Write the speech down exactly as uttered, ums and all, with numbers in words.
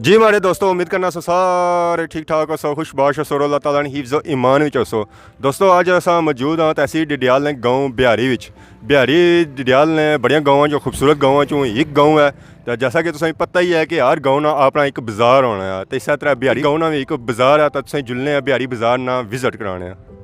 جی ماڑے دوستو، امید کرنا سو سارے ٹھیک ٹھاک ہوسو، خوش باش ہوسو، اور اللہ تعالیٰ نے حفظ و ایمان وچ ہوسو۔ دوستو، اج اساں موجود ہاں تحصیل ڈڈیال نے گاؤں بہاری وچ۔ بہاری ڈڈیال نے بڑیاں گاؤں جو خوبصورت گاؤں چوں ایک گاؤں ہے۔ تے جیسا کہ تساں پتہ ہی ہے کہ ہر گاؤں نا اپنا ایک بازار ہونا ہے، تے اسے طرح بہاری گاؤں نا بھی ایک بازار ہے، تے تساں جلنے ہیں بہاری بازار نا وزٹ کرانے ہیں۔